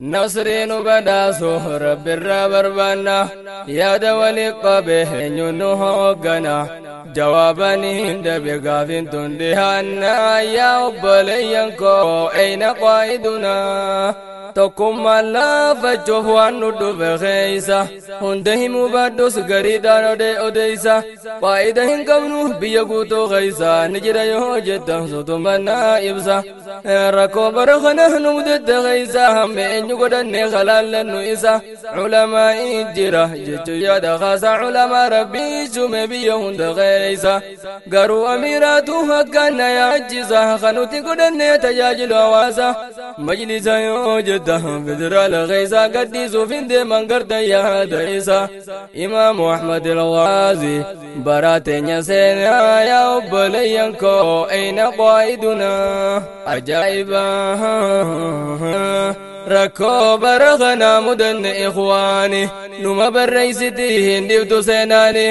Nasriin badhaasuu Rabbirraa barbaanna, yaada walii qabe eenyuun nu hooggana? Jawaabaniin dabe gaafin tun dhihaanna. Yaa obboleeyyan koo, eyna qaa'idunaa? Tokkummaan laafachuuf waan nu dhufe keeysa hunda himuu baadhus gariidhaan odeeysa. Faayida hin qabnu biyya guutuu keeysa ni jira yoo jettan, sutumannaa ibsa. Rakkoo bara kana nu mudette keeysa hamma eenyu godhanne kalaallannu isa? Culamaa'ii jira jechuu yaada kaasa. Culamaa Rabbii shume biyya hunda keeysa, garuu amiiraatu akkaan na yaachisa. Kanuti godhanne tajaajilu hawaasa majlisa yoo jetta, federaala keessa gadhiisuuf hin deeman gartan yaada isa. Imaamu Ahmad Alghaazi bara teenya seenaa. Yaa obboleeyyan koo, ayna qaa'idunaa? Ajaa'iba! Rakkoo bara kanaa mudanne ikhwaani numa barreessiti hin dhibtu seenaani.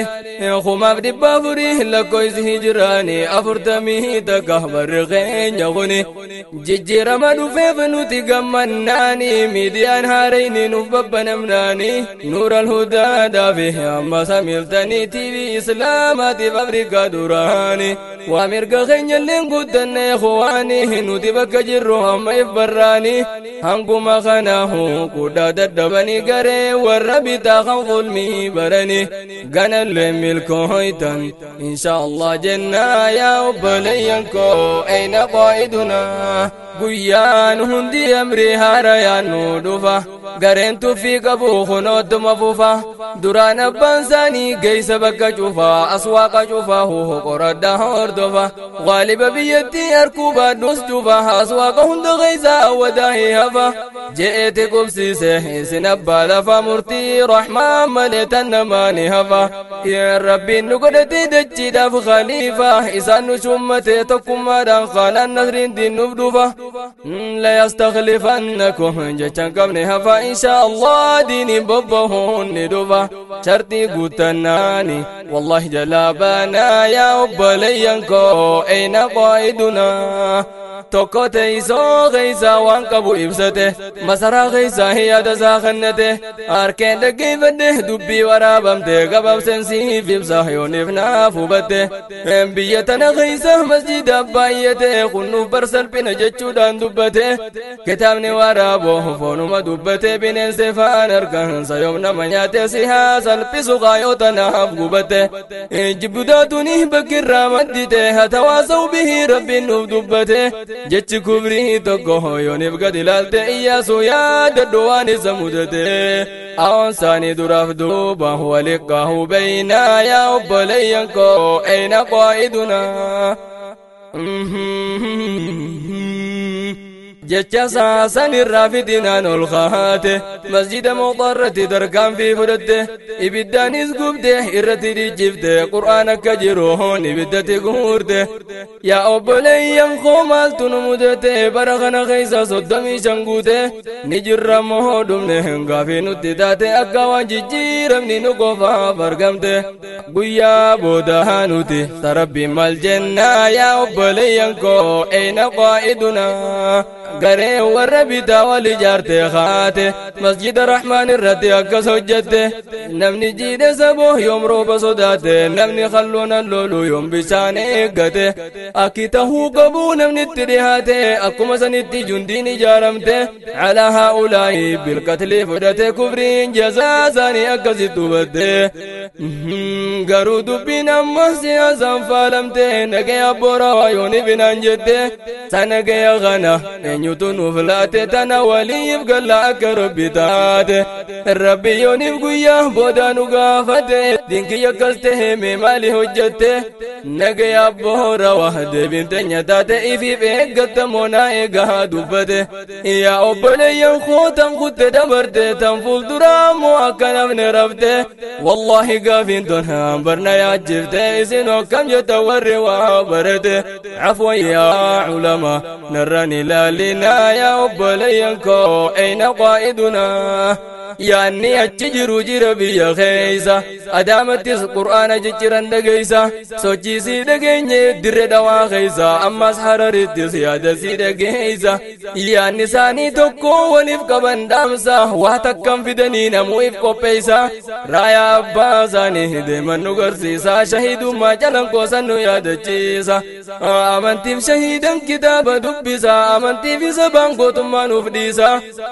1400 lakkoysi hijiraani 41 barri keenya kuni jijjiirama dhufeef nuti gammannaani. Miidiyaan haareyni nuuf babbanamnaani, Nuura Alhudaadhaafi amma samiltanii TV Islaamaatiif Afrikaa duraani. Waa mirga keenyalleen guddanne ikhwaani, nuti bakka jirru amma if barraani. Hanguma kanaahu kudhaa dadhabanii garee warra bitaa kan zulmii barani ganallee milkooytan insha Allah jennaa. Yaa obboleeyyan koo, ayna qaa'idunaa? Guyyaan hundi amrii haarayaan nu dhufa, gareen tuffii qabu kunoottuma fufa. Duraan abbaan isaanii geeysa bakka cufa, aswaaqa cufa qoradha hordofa. Gaaliba biyyattii harkuu baadhus cufa, aswaaqa hunda keeysa wadaahi hafa je'eeti qubsiise. Isin abbaa lafa murtii rahmaan malee tan namaani hafa. Yaa Rabbiin nu godhate dachiidhaaf khaliifa, isaan nu shummate tokkummaadhaan kaanaan nasriin diinnuuf dhufa. La yastaklifannakum jechan qabne hafa. Insha Allah diiniin bobbahuun ni dhufa shartii guutannaani wallahi jalaa baanaa. Yaa obboleeyyan koo, ayna qaa'idunaa? Tokko teessoo keessa waan qabu ibsate, masaraa keessa yaada isaa kennate. Harkeen dhaggeeffadhe dubbii waraabamte, gabaabseen siif ibsa yooniif naaf hubatte. Biyya tana keessa masjida baay'ate, kunnuuf bar salphina jechuudhaan dubbate. Kitaabni waraaboo foonuma dubbate, bineensi faan argansa yoom nama nyaate. Si haa salphisu kaayoo tanaaf gubatte, jibbudaatuni bakkirraa maddite. Hatawaasaw bihi Rabbiin nuuf dubbate jechi kubrii tokko yooniif gad ilaalte. Iyyaasu yaadadhu waan isa mudate, awoon isaanii duraaf duuba waliqqaahu beeynaa. Yaa obboleeyyan koo, ayna qaa'idunaa? Jecha saasan irraa fitinaan ol kaate, masjida mooxarratti tarkaanfii fudhatte, ibiddaanis gubde, irratti dhichifte, Qur'aan akka jiruun ibiddatti guurte. Yaa obboleeyyan koo, maaltu nu mudate bara kana keessa 35 guute? Ni jirra moo dhumne? Gaafii nutti taate, akka waan jijjiiramni nu qofaaf argamte. Guyyaa booda nuti sarabbii maal jennaa? Yaa obboleeyyan koo, ayna qaa'idunaa? Garee warra bitaa wal ijaarte kaate, masjida Rahmaan irratti akkas hojjette. Namni jiidhe saboo yoom rooba sodaate? Namni kalluunan lolu yoom bishaan eeggate? Akki tahuu qabu namni itti dhihaate, akkuma sanitti jundiin ijaaramte. Calaa haa'ulaa'i bilqatlii fudhate, kufriin jazaa isaanii akkasitti hubatte. Garuu dubbiin amma siyaasaan faalamte, nagaya borawaa yooni binaan jette. Sanagaya kana eenyutu nuuf laate? Tana waliif galla akka Rabbi taate. Rabbi yooniif guyyaa booda nu gaafate, dinkiyya akkas tahe mee maali hojjette? Nagaya boorawa deebiin teenya taate, ifiif eeggatta moonaa eegaa dubbate. Yaa obboleeyyan koo, tan kutte dabarte, tan fuulduraa moo akka namni rafte? Wallaahi gaafiin tun barna yaachifte. Isin akkam jetta warri waa barate? Afwan yaa culamaa, narran ilaalinaa. Yaa obboleeyyan koo, ayna qaa'idunaa? Yaanni achi jiru jira biyya keessa Adaamattis qur'aana jijjiiran dhageessa sochiisii dhageenye dirre dhawaa keessa ammas Hararittis yaadasii dhageessa yaanni isaanii tokko waliif qaban dhaamsa waa takkan fidanii namuuf qopheessa raayaa abbaa isaanii deeman nu garsiisa shahidummaa calanqoosan nu yaadachiisa amantiif shahiidan kitaaba dubbisa amantiif isa baangootummaa nuuf dhiisa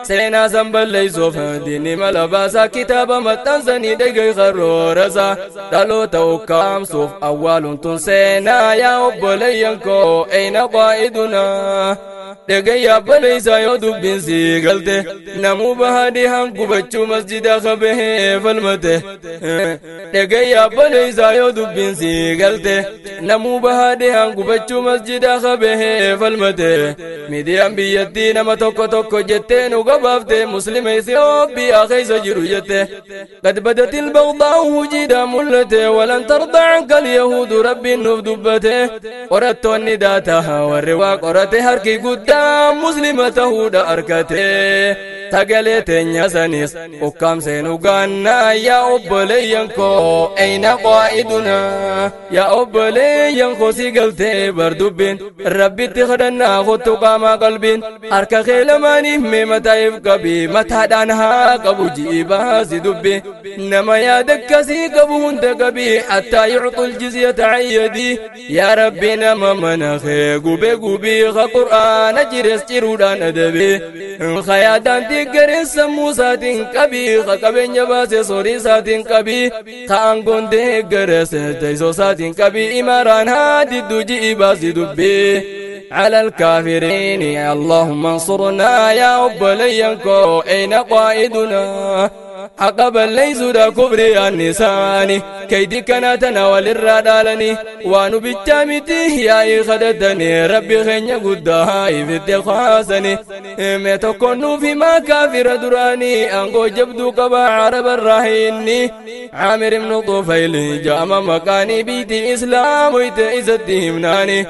seenaa san balleessuuf diinni mala baasa kitaaba maxxansanii dhagay karoorasa dhaloota ukkaamsuuf awwaaluun tun seenaa yaa obboleeyyan koo eyna qaa'idunaa dhagay abboleeysaa yoo dubbiin sii galte namuu bahadii hangubachuu masjida qabee falmate dhagay abboleeysaa yoo dubbiin sii galte namuu bahadii hangubachuu masjida qabee falmate miidiyaan biyyattii nama tokko tokko jettee nu gabaafte muslima Itoophiyaa keessa jiru jette qad badatil bagdaa'u hojiidhaan mul'ate walan tarda anka alyahuudu rabbiin nuuf dubbate qorattoonni daataa warri waa qorate harki guddaa muslima ta'uudha arkate sagalee teenya sanis ukkaamseen ugaannaa yaa obboleeyyan koo eyna qaa'idunaa yaa obboleeyyan koo si galtee bar dubbiin rabbitti kadhannaa kottu qaamaa qalbiin harka kee lamaaniif mee mataa'iif qabi mataadhaan haa qabu ji'i baasi dubbi nama yaada akkasii qabu hunda qabi hattaa yucxul jizyata an yadii yaa rabbi nama mana kee gube gubii ka qur'aana jires ciruudhaan adabi ka yaadaan deeggareen sammuu isaatiin qabi ka qabeenya baase sorii isaatiin qabi ka aangoon deeggarees teessoo isaatiin qabi imaaraan haa diddu ji'i baasi dubbi على الكافرين اللهم انصرنا يا أبلينكو أين قائدنا حقب ليس دا كبري النساني كيدي كانتنا وللرادالني وانو بالجامتي يا خدتني ربي خنيا قدها في خاسني ما تكونوا في ما كافر دراني انقو جبدو قبا عرب الرهيني عامر بن طفيل جام مكاني بيتي اسلام ويتئزتهم ناني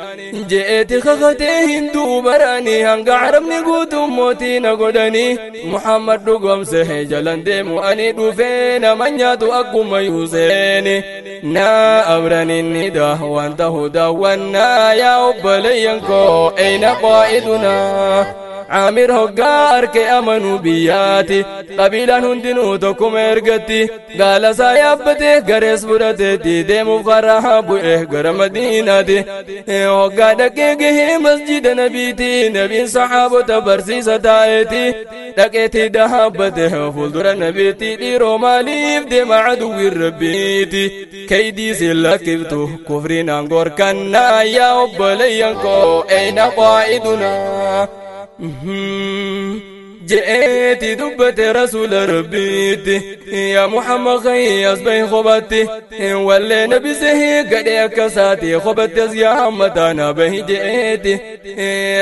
جئت خختهم دوبراني هنگ عرب نقود موتي نقدني محمد رقم سهجلن ديمو ani dhufee nama nyaatu akkuma yuuseeni naa abranin nida wanta hudaawwannaa yaa obboleeyyan koo eyna qaa'idunaa Caamir hoggaa arke amanuu biyyaati qabiilaan hundinuu tokkuma ergatti gaala isaa yaabbatee garees fudhateetti deemuuf karaa bu'e gara madiinaati hoggaa dhaqee gahee masjida nabiiti nabiin saxaabota barsiisa taa'eeti dhaqeetti dhaabbate fuuldura nabiitti dhiiroo maaliif deema aduwwiin rabbiiti kaydii si lakkiftu kufriin aangoorkannaa yaa obboleeyyan koo eyna qaa'idunaa جئتي دبت رسول ربيتي يا محمد خيس بين خبتي ولا نبي سهي قد يكساتي خبت يا متانا به جئتي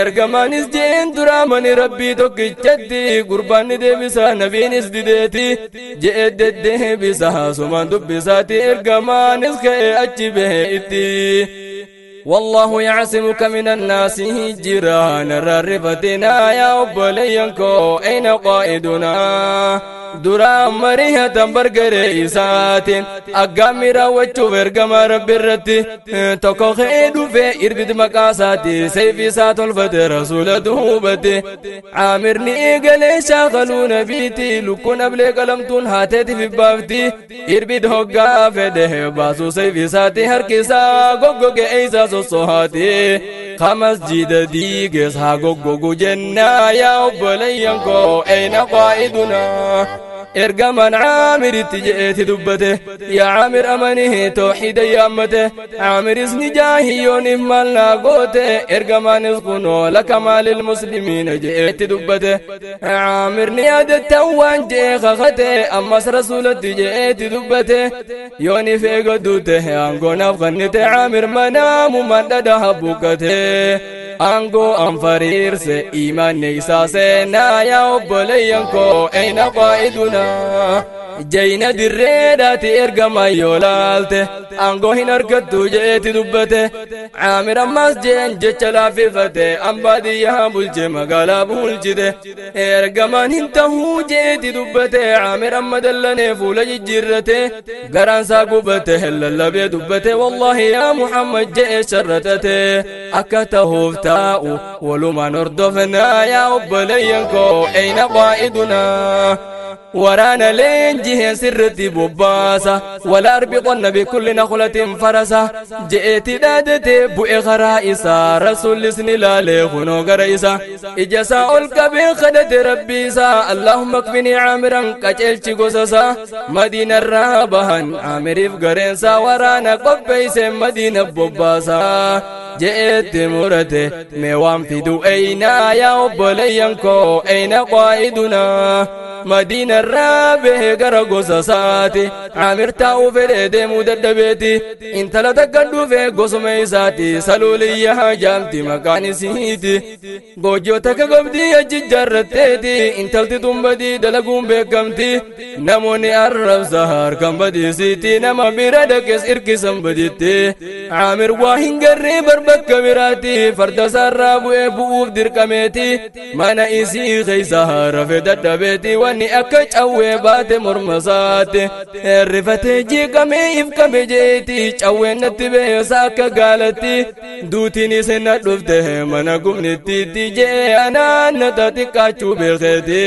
ارجمان جين درامني ربي توكي قربان دي بسا نبي نسديتي جئت دي بسا سمان دبساتي ارجمان اسكي اجبه اتي والله يعصمك من الناس جيران الرفتنا يا أبلينكو أين قائدنا درا مريهة برقري ساتين أقامي وجو برقما ربي الرتي تكو خيدو في إربد مقاساتي سيفي سات الفتر رسول دوبتي عامرني إيقالي شاغلون بيتي لكون أبلي قلمتون هاتيتي في بافتي إربد هقا فده باسو سيفي ساتي هركسا قوقو كأيسا سوسوهاتي خمس جيد ديقس هاقوقو جنة يا أبلينكو أين قائدنا ergamaan caamiritti je'eeti dubbate yaa caamir amanihi tooxida yaammate caamiris ni jaahiyyooniif maal naa goote ergamaanis kunoo laka maalil muslimiina je'eeti dubbate caamir ni yaadattan waan je'e kakate ammas rasuulatti je'eeti dubbate yooniif eegadduute aangoonaaf kannite caamir manaamumaan dhadhaha buqqate aangoo an fariirse iimaanni isaa seenaa yaa obboleeyyan koo eyna qaa'idunaa Jayna dirreedhaati ergamaa yoo laalte aangoo hin argattu jeeti dubbate. Caamir ammaas jeen jecha laaffifate ambaadiyyaa bulche magaalaa bulchite. Ergamaan hin tahuu jeeti dubbate. Caamir amma dallanee fuula jijjiirrate garaansaa gubate lallabee dubbate. Wallaahi yaa Muhammad jee sharratate akka tahuuf taa'u walumaan hordofnaa yaa obboleeyyan koo eyna qaa'idunaa. ورانا لينجه سرتي بباسة ولا أربطن بكل نخلة فرسة. جئت دادتي بؤي غرائسة رسول سن لا خنو غرائسة إجسا الكبير خدت ربيسا. اللهم اكفني عامرا كجلش قصصا مدينة الرابهن عامر فقرنسا ورانا قبيس مدينة بباسة. جئت مرتي ميوان في دؤينا يا أبلينكو أين قائدنا. مدينة الرابه غرغوسا ساتي عامر تاو فريد مددبيتي انت لا تقدو في قسمي ساتي سلولي يا جامتي مكاني سيتي غوجو تكغبدي اججرتيتي انت تتمبدي دلغوم بكمتي نموني الرب سهر كمبدي سيتي نما بيردكس اركسم بديتي عامر واهن غري بربك براتي فرد سرابو ابو دركمتي مانا ايسي خيسهر في ددبيتي واني akka cawwee baate morma isaatti rifatee jeeqamee ifkame jeeti cawween natti beesa akka gaalatti duutiin isin na dhufte mana gumnittiitti jee anaan na xiqqaachuu beekeeti.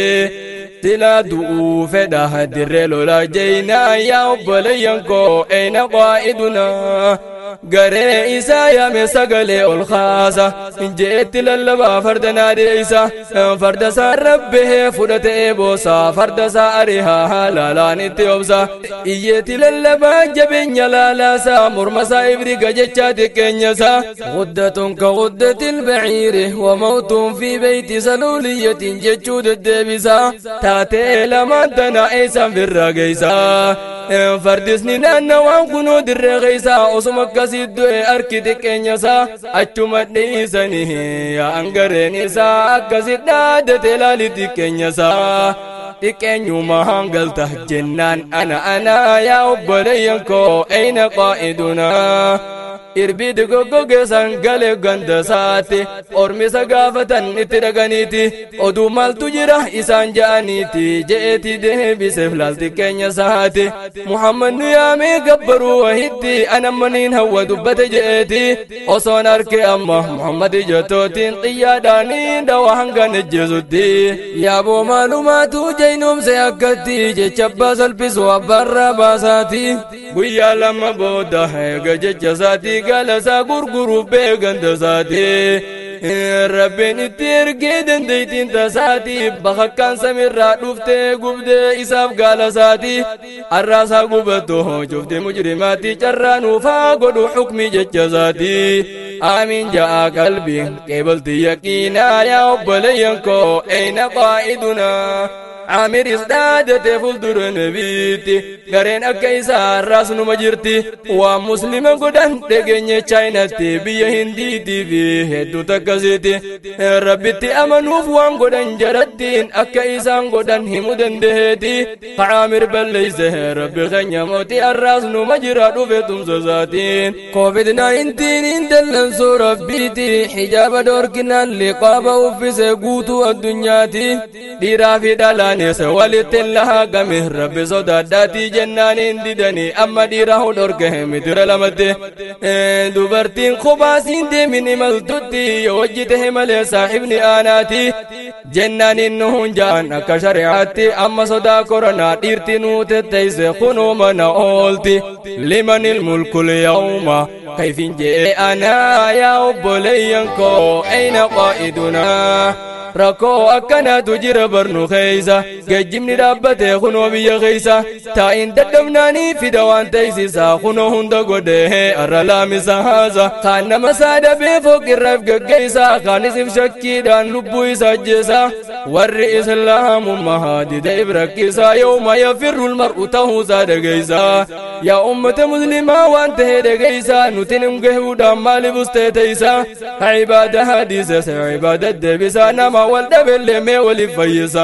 Silaa du'uu fedha dirree lolaa jeenaa yaa obboleeyyan koo eena qaa'idunaa. Garee isaa yaame sagalee ol kaasa jeetti lallabaa farda naadeessa farda isaa rabbee fudhatee boosa farda isaa arihaa laalaan itti obsa iyyeetti lallabaa jabeenya laalaasa morma isaa ibriga jechaa xiqqeenyasa. Guddatun ka guddatil baciiri wamawtuun fi beeyti saluuliyyatiin jechuu deddeebisa taatee lamaan tana eessaan firraa geessa. Fardisni naannawaan kunoo dirree keessa osuma akkasii du'e harki xiqqeenyasa achuma dhiisanii yaa'an gareen isaa akkasi dhaadate laali xiqqeenyasa. Xiqqeenyuma hangalta jennaan ana ana yaa obboleeyyan koo eyna qaa'idunaa. Irbiidi goggogeessan galee ganda isaatti ormisa gaafatan itti dhaganiiti oduu maaltu jira isaan ja'aniiti je'eeti deebiseef laalti keenya isaati. Muhammad nu yaamee gabbaruu wahitti anammaniin hawwa dubbate je'eeti osoon arke amma Muhammad ijottootiin xiyyaadhaanii dawaa hangan ejjeesutti. Yaaboo maalumaatu jaynoomse akkatti jecha abbaa salphisu abbaarraa baasaati. Guyyaa lama booda eega jecha isaatii galasaa gurguruuf beekan tasaati. Rabbiin itti ergee dandeettiin tasaati bakakkaan samirraa dhuftee gubdee isaaf gaalasaati. Arraasaa gubattu cufti mujrimaatti carraa nuufaa godhu xukmi jecha isaati. Amiin ja'a qalbiin qeebalti yaqiinaa yaa obboleeyyan koo eyna qaa'idunaa. Caamiris dhaadate fuuldura nabiitti gareen akka isaa har'aas numa jirti waan muslima godhan dhageenye chaayinaatti biyya hindiitii fi hedduu takkasiiti rabbitti amanuuf waan godhan jarattiin akka isaan godhan himuu dandeeti. Caamir balleeyse rabbi keenya mootii har'aas numa jira dhufe tumsa isaatiin. Covid-19 dallansuu rabbiiti hijaaba dhorkinaan liqaaba uffise guutuu addunyaati dhiiraa fi dhalaan walitti lahaaqame rabbi sodaadhaatii jennaan hin didanii amma dhiira dhorke mitira lamatti. Dubartiin kophaasiin deemin imaltutti yoo hojjite malee saahibni aanaati jennaan inni hunjaan akka shari'aatti amma sodaa koronaa dhiirti nuu tetteeyse kunuu mana oolti. Limanil mulkul yawma kayfin je'e anaa yaa obboleeyyan koo eyna qaa'idunaa. Rakkoo akkanaatu jira barnu keessa geejjibni dhaabbatee kunoo biyya keessa taa'iin dadhabnaanii fida waan teessisa kunoo hunda godhee arra laamisa haasa kaan nama saadabee fooqirraaf geggeessa kaanis if shakkiidhaan lubbuu isaa ajjeesa warri islaamummaa dida if rakkisa yooma yafirru mar'u ta'uusaa dhageessa. Yaa ummata muslimaa waan ta'e dhageessa nuti nim gahuudhaan maaliif ustee teessa ibaada hadiisa ibaada deebisa nama wal dhabellee mee waliif fayyisa.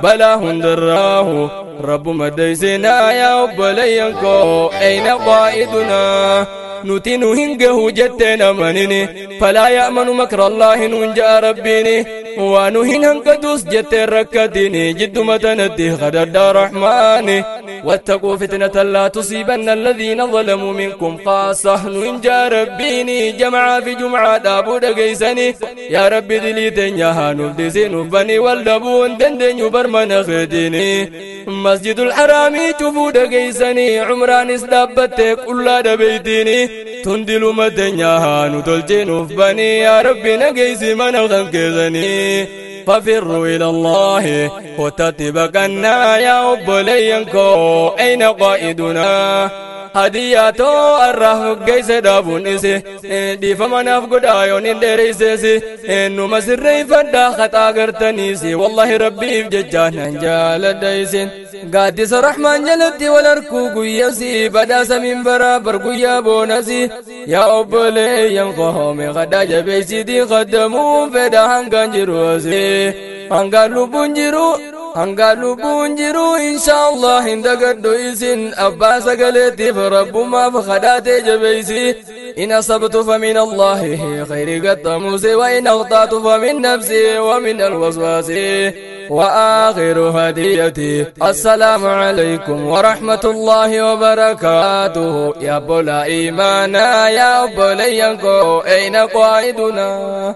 بلا هندراه رب مديسنا يا أبلينكو أين قائدنا نتين هنجه جتنا منني فلا يأمن مكر الله ننجا ربيني ونهن هنكدوس جت ركتني جد متندي غدد رحماني واتقوا فتنة لا تصيبن الذين ظلموا منكم خاصة ننجا ربيني جمع في جمعة دابو دقيسني يا ربي دليتن يا هانو بني والدبون دندن يبرمن خديني مسجد الحرام شوفوا دقيسني عمران سدابتك كل دبيتيني تندل مدنيا هانو تلجين بني يا ربي نقيسي من الخنكزني ففروا إلى الله وتتبقنا يا أبلينكو أين قائدنا هدياتو الرهق قيس دابون إسي دي فمن أفقد آيون دريسيسي إنو مسري فدا خطا قرتنيسي والله ربي بججانا جال ديسين قادس الرحمن جلتي والأركو قيسي بداس من برابر قيا بونسي يا أبلي ينقهم غدا جبيسي دي قدمو فدا هنقان جروسي هنقان لبون جرو هنقان لبون جرو إن شاء الله إن دقدو إسن أباس قلتي فرب ما فخداتي جبيسي إن أصبت فمن الله خير قد وإن أخطأت فمن نفسي ومن الوسواس وآخر هديتي السلام عليكم ورحمة الله وبركاته يا بولا إيمانا يا بولينكو أين قائدنا.